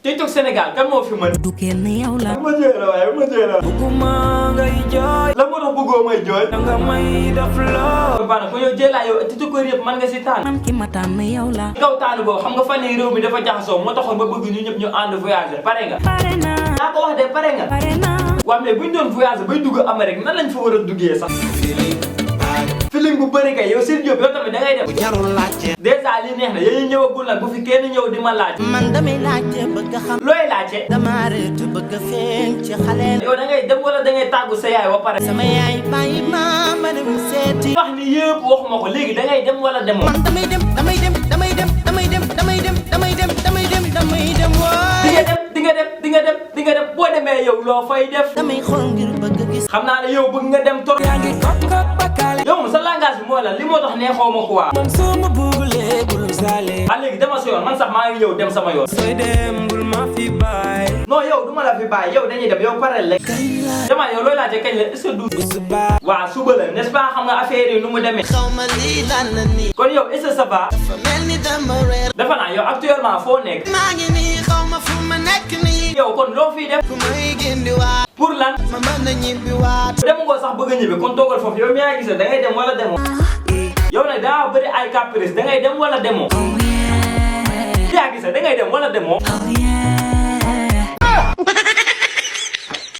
TikTok Sénégal kan moo fi mën. du kenn yow la. ma jooy la waaye ma jooy la. bëgguma ngay jooy. lan moo tax bëggoo may jooy. danga may def loo. baax na ko yow Dieyla yow TikTok yëpp mën nga si tànn. man ki ma tànn yow la. kaw tànn boobu xam nga fan yii réew mi dafa jaxasoo moo taxoon ba bëgg ñu ñëpp ñu ànd voyager pare nga. pare naa. naa ko wax de pare nga. pare naa. waaw mais buñ doon voyager bay dugg Amérique nan lañ fa war a duggee sax. feeling bu bëri kay yow seen Diop yow tamit da ngay dem. jarul laajte. dèjà li neex na yéen ñëwagul nag bu fi kenn ñëw di ma laaj. man damay laajte bëgg a xam. looy laajte. dama reetu bëgg a feeñ ci xale. yow da ngay dem wala da ngay tàggu sa yaay ba pare. sama yaay bàyyi ma dem seeti. wax ni yëpp waxuma ko léegi da ngay dem wala demoo. man damay dem damay dem damay dem damay dem damay dem damay dem damay dem damay dem waay. di nga dem boo demee yow loo fay def. damay xool ngir bëgg gis. xam naa ne yow bëgg nga dem tor. yaa ngi kok bakale. yow moom sa langage bi mooy lan li moo tax neexoo ma quoi. man soo ma bëggulee bul saale. ah léegi dama sa yoon man sax maa ngi ñëw dem sama yoon. sooy dem bul ma fi bàyyi. non yow du ma la fi bàyyi yow dañuy dem yow pare rek. dama yow looy laajte kañ la est-ce que du. suba. waaw suba la n'est-ce pas xam nga affaire yi nu mu demee. xaw ma lii lan la nii. kon yow est-ce que ça va. dafa mel ni dama reer. dafa naa yow actuellement foo nekk. maa ngi nii xaw ma fu ma nekk nii. yow kon loo fiy def. fu may génnewaat. pour lan. ma mën a ñibbiwaat. dem nga sax bëgg a ñibbi kon toogal foofu yow mi yaa gis da ngay dem wala demoo. yow nag daa bëri ay caprice da ngay dem wala demoo. yaa gis da ngay dem wala demoo.